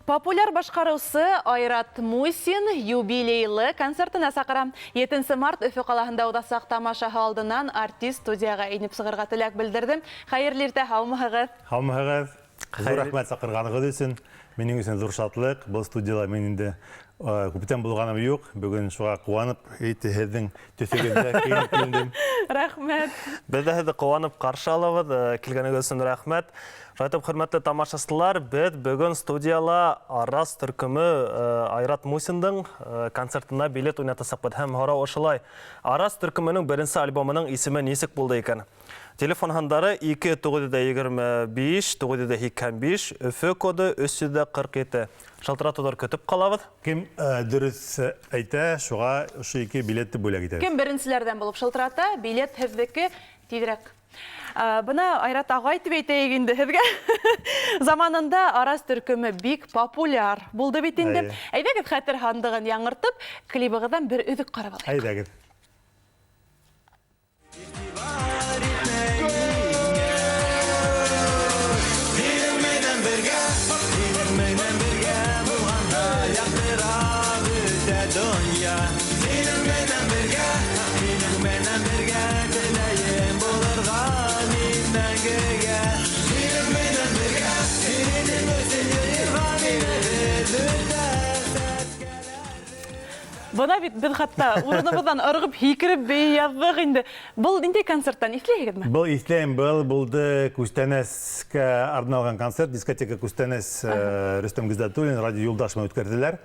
Популяр башҡарыусы Айрат Мусин юбилейлы концертына саҡыра. 7 март Өфө ҡалаһында уҙасаҡ тамашаһы алдынан артист студияға инеп сығырға теләк белдерҙе. Хәйерле иртә, һаумыһығыҙ? Һаумыһығыҙ! Ҙур рәхмәт саҡырғанығыҙ өсөн. Минең өсөн ҙур шатлыҡ. Был студияла мин инде күптән булғаным юҡ. Бөгөн шуға ҡыуанып, һеҙҙең төҫөгөҙҙә кейенеп килдем. Рәхмәт. Беҙ ҙә һеҙҙе ҡыуанып ҡаршы алабыҙ. Килгәнегеҙ өсөн рәхмәт. Шулай итеп, хөрмәтле тамашасылар, беҙ бөгөн студияла Арас төркөмө Айрат Мусиндың концертына билет уйнатасаҡбыҙ. Һәм һорау ошолай: Арас төркөмөнөң беренсе альбомының исеме нисек булды икән? Телефон һандары 2 925 985, Өфө коды 347. Шалтыратыуҙар көтөп ҡалабыҙ. Кем дөрөҫ әйтә, шуға ошо ике билетты бүләк итәбеҙ. Кем беренселәрҙән булып шылтырата, билет һеҙҙеке. Тиҙерәк. Бына Айрат ағай тип әйтәйек инде һеҙгә. Заманында Арас төркөмө бик популяр булды бит инде. Әйҙәгеҙ, хәтер һандығын яңыртып, клибығыҙҙан бер өҙөк ҡарап алайыҡ. Әйҙәгеҙ. Бына бит беҙ хатта урыныбыҙҙан ырғып һикереп бейей яҙҙыҡ инде. Был ниндәй концерттан, иҫләйһегеҙме? Был иҫләйем, был булды Күстәнәскә арналған концерт, дискотека Күстәнәс, Рөстәм Гиздатуллин, Радий Юлдаш менән үткәрҙеләр.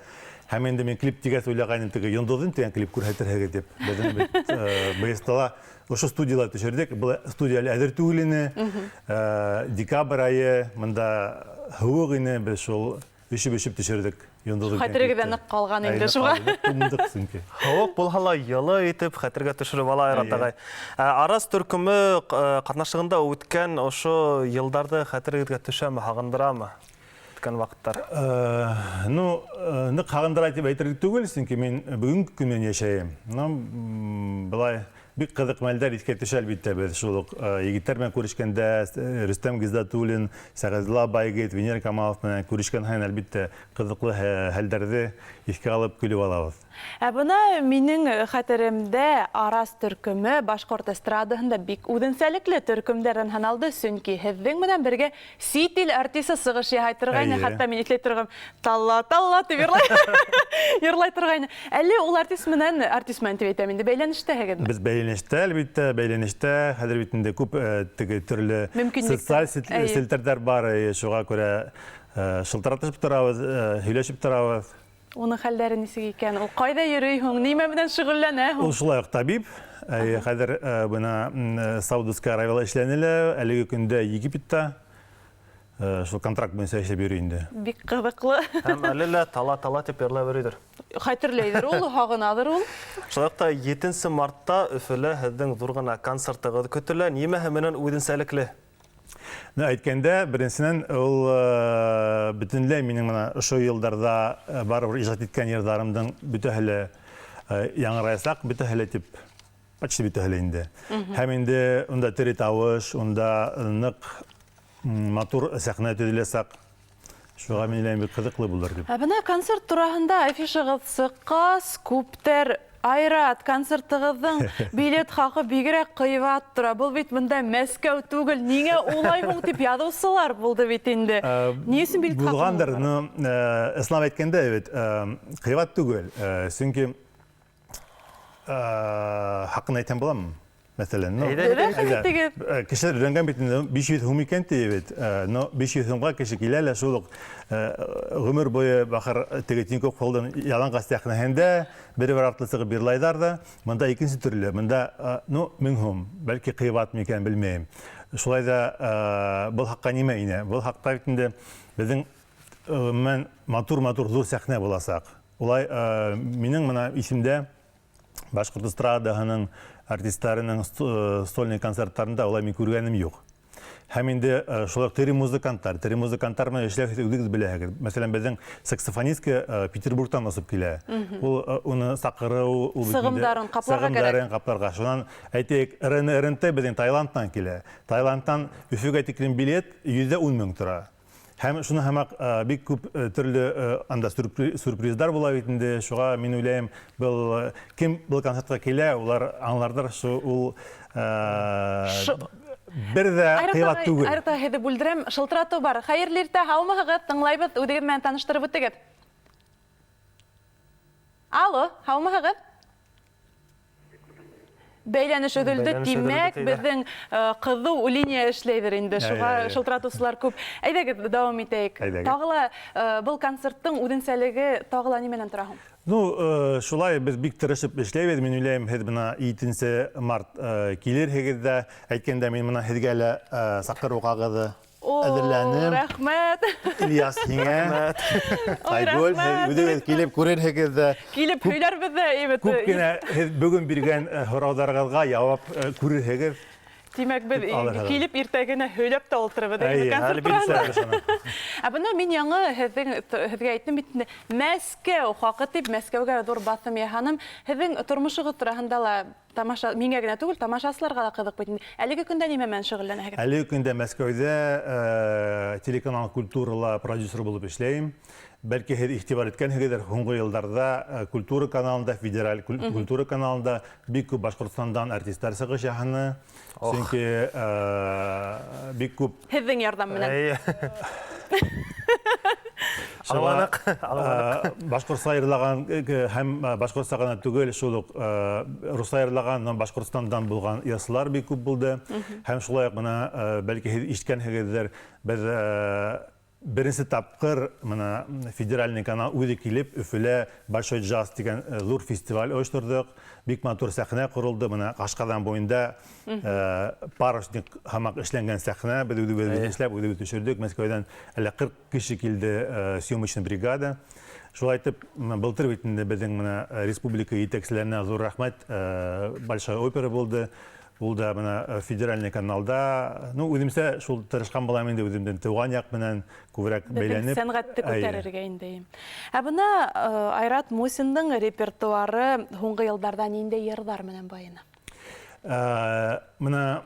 Һәм инде мин клип тигәс уйлағайным, теге Йондоҙым тигән клип күрһәтерһегеҙ тип. Беҙҙең бит БСТ-ла ошо студияла төшөрҙөк. Был студия әле әҙер түгел ине. Декабрь айы, мында һыуыҡ ине, беҙ шул өшөп-өшөп төшөрҙөк Йондоҙым. Хәтерегеҙҙә ныҡ ҡалған инде шуға. Туңдыҡ сөнки. Һыуыҡ булһа ла йылы итеп хәтергә төшөрөп ала Айрат ағай. Арас төркөмө ҡатнашлығында үткән ошо йылдарҙы хәтерегеҙгә төшәме, һағындырамы? Үткән ваҡыттар. Ну, ныҡ һағындыра тип әйтерлек түгел, сөнки мин бөгөнгө көн менән йәшәйем. Ну, былай бик ҡыҙыҡ мәлдәр иҫкә төшә, әлбиттә, беҙ шул уҡ егеттәр менән күрешкәндә, Рөстәм Гиздатуллин, Сәғәҙулла Байгит, Венер Камалов менән күрешкән һайын, әлбиттә, ҡыҙыҡлы хәлдәрҙе иҫкә алып көлөп алабыҙ. Ә бына минең хәтеремдә Арас төркөмө башҡорт эстрадаһында бик үҙенсәлекле төркөмдәрҙән һаналды, сөнки һеҙҙең менән бергә сит ил артисы сығыш яһай торғайны, хатта мин иҫләй торғам, талла талла тип йырлай, йырлай торғайны. Әле ул артист менән, артист менән тип әйтәм инде, бәйләнештәһегеҙме? Беҙ бәйләнештә, әлбиттә, бәйләнештә. Хәҙер бит инде күп теге төрлө социаль селтәрҙәр бар, шуға күрә шылтыратышып торабыҙ, һөйләшеп торабыҙ. Уның хәлдәре нисек икән? Ул ҡайҙа йөрөй һуң? Нимә менән шөғөлләнә һуң? Ул шулай уҡ табип. Хәҙер бына Саудовская Аравияла эшләне лә, әлеге көндә Египетта шул контракт буйынса эшләп йөрөй инде. Бик ҡыҙыҡлы. Һәм әле лә тала-тала тип йырлап йөрөйҙөр. Хәтерләйҙер ул, һағынадыр ул. Шулай уҡ та 7 мартта Өфөлә һеҙҙең ҙур ғына концертығыҙ көтөлә. Нимәһе менән үҙенсәлекле? Әйткәндә, беренсенән, ул бөтөнләй минең бына ошо йылдарҙа барыбер ижад иткән йырҙарымдың бөтәһе лә яңғыраясаҡ, бөтәһе лә тип, почти бөтәһе лә инде. Һәм инде унда тере тауыш, унда ныҡ матур сәхнә төҙөләсәк. Шуға мин уйлайым, бик ҡыҙыҡлы булыр тип. Ә бына концерт тураһында афишағыҙ сыҡҡас, күптәр Айрат, концертығыҙҙың билет хаҡы бигерәк ҡыйбат тора. Был бит бында Мәскәү түгел, ниңә улай һуң тип яҙыусылар булды бит инде. Ни өсөн билет хаҡы Булғандыр, булған? но ысынлап әйткәндә бит, ҡыйбат түгел. Сөнки хаҡын әйтһәм буламы? Мәҫәлән, ну, Әйҙә, әйҙә. Кешеләр өйрәнгән бит инде, 500 һум икән ти бит. Но 500 һумға кеше килә лә шул уҡ ғүмер буйы бахыр теге Тинькофф холдың яланғас сәхнәһендә бер-бер артлы сығып йырлайҙар ҙа, бында икенсе төрлө, бында, ну, 1000 һум, бәлки ҡыйбат микән, белмәйем. Шулай ҙа был хаҡҡа нимә инә? Был хаҡта бит инде беҙҙең ғөмүмән матур-матур ҙур сәхнә буласаҡ. Улай минең бына исемдә башҡорт эстрадаһының артистарының сольный концерттарында улай мин күргәнем юҡ. Һәм инде шулай уҡ тере музыканттар, тере музыканттар менән эшләү үҙегеҙ беләһегеҙ. Мәҫәлән, беҙҙең саксофонистка Петербургтан осоп килә. Ул уны саҡырыу, ул бит инде Сығымдарын ҡапларға кәрәк. Сығымдарын ҡапларға. Шунан әйтәйек, РНТ беҙҙең Таиландтан килә. Таиландтан Өфөгә тиклем билет 110 мең тора. Һәм шуны һымаҡ бик күп төрлө анда сюрприздар була бит инде. Шуға мин уйлайым, был кем был концертҡа килә, улар аңларҙар, шу ул бер ҙә ҡыйбат түгел. Айрат ағай, һеҙҙе бүлдерәм, шылтыратыу бар. Хәйерле иртә, һаумыһығыҙ, тыңлайбыҙ, үҙегеҙ менән таныштырып үтегеҙ. Алло, һаумыһығыҙ? Бәйләнеш өҙөлдө, тимәк, беҙҙең ҡыҙыу линия эшләйҙер инде, шуға шылтыратыусылар күп. Әйҙәгеҙ, дауам итәйек. Тағы ла был концерттың үҙенсәлеге тағы ла нимәнән тора һуң? Ну, шулай беҙ бик тырышып эшләйбеҙ. Мин уйлайым, һеҙ бына 7 март килерһегеҙ ҙә, әйткәндә мин бына һеҙгә лә саҡырыу ҡағыҙы әҙерләнем. Рәхмәт. Ильяс, һиңә. Айгөл, һеҙ үҙегеҙ килеп күрерһегеҙ ҙә. Килеп һөйләрбеҙ ҙә, әйбәт. Күп кенә һеҙ бөгөн биргән һорауҙарығыҙға яуап күрерһегеҙ. Тимәк, беҙ килеп иртәгенә һөйләп тә ултырыбыҙ, әйе, концерт тураһында. Ә бына мин яңы һеҙгә әйттем бит инде, Мәскәү хаҡы тип Мәскәүгә ҙур баҫым яһаным. Һеҙҙең тормошоғоҙ тураһында ла тамаша, миңә генә түгел, тамашасыларға ла ҡыҙыҡ бит инде. Әлеге көндә нимә менән шөғөлләнәһегеҙ? Әлеге көндә Мәскәүҙә телеканал Культурала продюсер булып эшләйем. Бәлки һеҙ иғтибар иткәнһегеҙҙер, һуңғы йылдарҙа Культура каналында, федераль Культура каналында бик күп Башҡортостандан артистар сығыш яһаны. Сөнки бик күп Һеҙҙең ярҙам менән. Әйе. Шуға, Алланыҡ, алланыҡ. башҡортса йырлаған һәм башҡортса ғына түгел, шул уҡ русса йырлаған, но Башҡортостандан булған йырсылар бик күп булды. Һәм шулай уҡ бына бәлки һеҙ ишеткәнһегеҙҙер, беҙ беренсе тапҡыр бына федеральный канал үҙе килеп Өфөлә Большой джаз тигән ҙур фестиваль ойошторҙоҡ. Бик матур сәхнә ҡоролдо. Бына Ҡашҡаҙан буйында, парусник һымаҡ эшләнгән сәхнә. Беҙ үҙебеҙ эшләп, үҙебеҙ төшөрҙөк. Мәскәүҙән әллә 40 кеше килде, съемочный бригада. Шулай итеп, былтыр бит инде беҙҙең бына республика етәкселәренә ҙур рәхмәт, Большая опера булды. Ул да бына федеральный каналда, ну, үҙемсә шул тырышҡан булам инде, үҙемдең тыуған яҡ менән күберәк Беҙҙең бәйләнеп. Сәнғәтте Әйе. күтәрергә инде. Ә бына Айрат Мусиндың репертуары һуңғы йылдарҙа ниндәй йырҙар менән байыны? Бына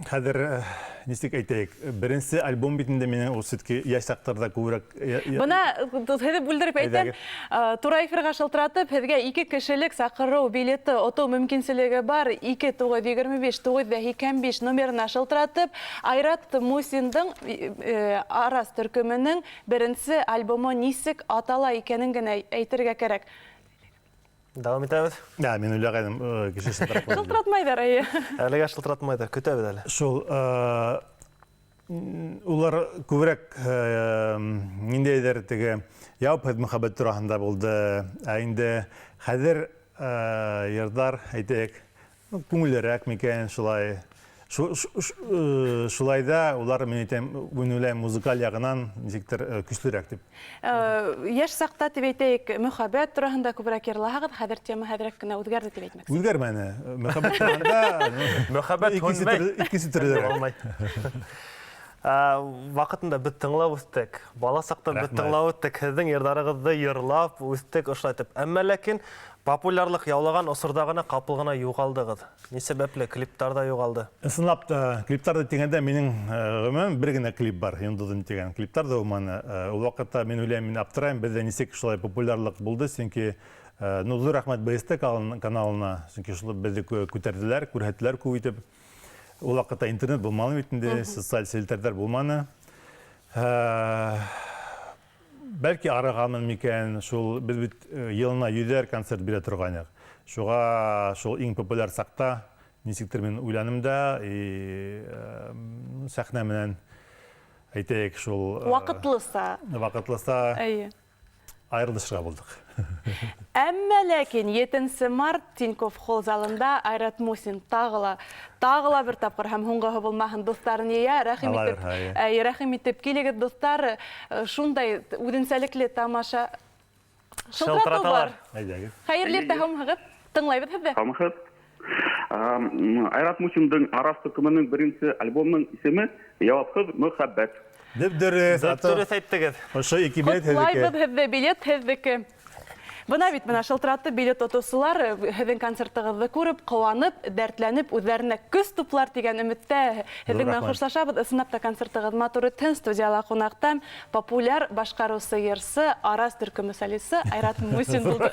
хәҙер нисек әйтәйек, беренсе альбом бит инде минең ул все-таки йәш саҡтарҙа күберәк, Бына һеҙҙе бүлдереп әйтәм, Әйҙәгеҙ. тура эфирға шылтыратып, һеҙгә 2 кешелек саҡырыу билеты отоу мөмкинселеге бар. Ике туғыҙ егерме биш, туғыҙ ҙә һикһән биш номерына шылтыратып, Айрат Мусиндың Арас төркөмөнөң беренсе альбомы нисек атала икәнен генә әйтергә кәрәк. Дауам итәбеҙ. Да, мин уйлағайным кеше шылтыратмай. Шылтыратмайҙар, эйе. Әлегә шылтыратмайҙар, көтәбеҙ әле. Шул улар күберәк ниндәйҙер теге яуапһыҙ мөхәббәт тураһында булды. Ә инде хәҙер йырҙар, әйтәйек, күңеллерәк микән, шулай. Шулай да улар, мин әйтәм, мин уйлайым, музыкаль яғынан нисектер көслөрәк тип. Йәш саҡта тип әйтәйек, мөхәббәт тураһында күберәк йырлаһағыҙ, хәҙер тема хәҙерәк кенә үҙгәрҙе тип әйтмәксе. Үҙгәрмәне. Мөхәббәт тураһында, Мөхәббәт һүнмәй. икенсе төрлөрәк. Булмай. Ваҡытында беҙ тыңлап үҫтек. Бала саҡтан беҙ Рәхмәт. тыңлап үҫтек. Һеҙҙең йырҙарығыҙҙы йырлап үҫтек ошолай итеп. Әммә ләкин популярлыҡ яулаған осорҙа ғына ҡапыл ғына юғалдығыҙ. Ни сәбәпле клиптар ҙа юғалды? Ысынлап та, клиптарҙы тигәндә минең ғөмүмән бер генә клип бар, Йондоҙом тигән клиптар ҙа булманы. Ул ваҡытта мин уйлайым, мин аптырайым, беҙҙә нисек шулай популярлыҡ булды, сөнки ҙур рәхмәт БСТ каналына, сөнки шул беҙҙе күтәрҙеләр, күрһәттеләр күп итеп. Ул ваҡытта интернет булманы бит инде, социаль селтәрҙәр булманы. Бәлки арығанмын микән, шул беҙ бит йылына йөҙәр концерт бирә торғайныҡ. Шуға шул иң популяр саҡта нисектер мин уйланым да, и сәхнә менән әйтәйек шул Ваҡытлыса. Ваҡытлыса Эйе. айырылышырға булдыҡ. Әммә ләкин 7 март Тинькофф холл залында Айрат Мусин тағы ла бер тапҡыр һәм һуңғыһы булмаһын дуҫтарын йыя, рәхим Алай итеп, булһа, эйе. рәхим итеп килегеҙ, дуҫтар, шундай үҙенсәлекле тамаша. Шылтыратыу Шылтыраталар. бар. Әйҙәгеҙ. Хәйерле иртә, һаумыһығыҙ? Тыңлайбыҙ һеҙҙе. Һаумыһығыҙ. Айрат Мусиндың Арас төркөмөнөң беренсе альбомының исеме Яуапһыҙ мөхәббәт. Дөп дөрөҫ, Дөп ата. дөрөҫ әйттегеҙ. Ошо ике билет һеҙҙеке. Ҡотлайбыҙ һеҙҙе, билет һеҙҙеке. Бына бит менә шылтыратып билет отоусылар һеҙҙең концертығыҙҙы күреп, ҡыуанып, дәртләнеп, үҙҙәренә көс туплар тигән өмөттә һеҙҙең менән хушлашабыҙ. Ысынлап та концертығыҙ матур үтһен. Студияла ҡунаҡта популяр башҡарыусы йырсы, Арас төркөмө солисы Айрат Мусин булды.